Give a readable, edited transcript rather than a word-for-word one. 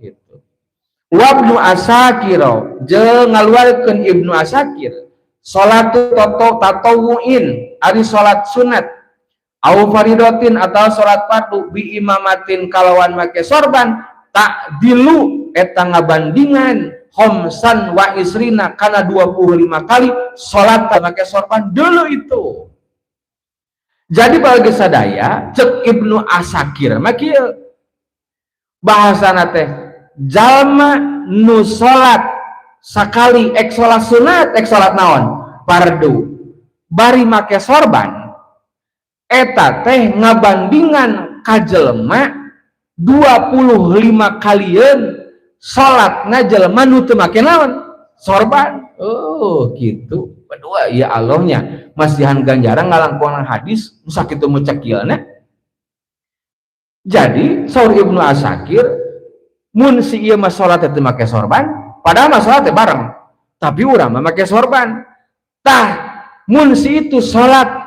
Gitu. Wabnu Asakiro jeung ngaluarkeun Ibnu Asakir, salat toto tatawuin, ari salat sunat, au faridotin atau salat fardu, bi imamatin kalawan make sorban, ta'dilu eta ngabandingan khomsan wa isrina kana 25 kali salat make sorban dulu itu. Jadi bagi sadaya, cek Ibnu Asakir mah kieu bahasana teh, jalma nu salat sakali, ek salat sunat, ek salat naon fardu, bari make sorban, eta teh ngabandingan ka jelema 25 kalian salatna jelema nu teu make naon sorban. Oh, gitu. Kedua ya, Allahnya masihan ganjaran ngalangkungan hadis nu sakitu mucekilna. Jadi saur Ibnu Asakir, mun si ieu mah salat teu make sorban, padahal mah salat bareng, tapi urang mah make sorban. Tah, mun si itu salat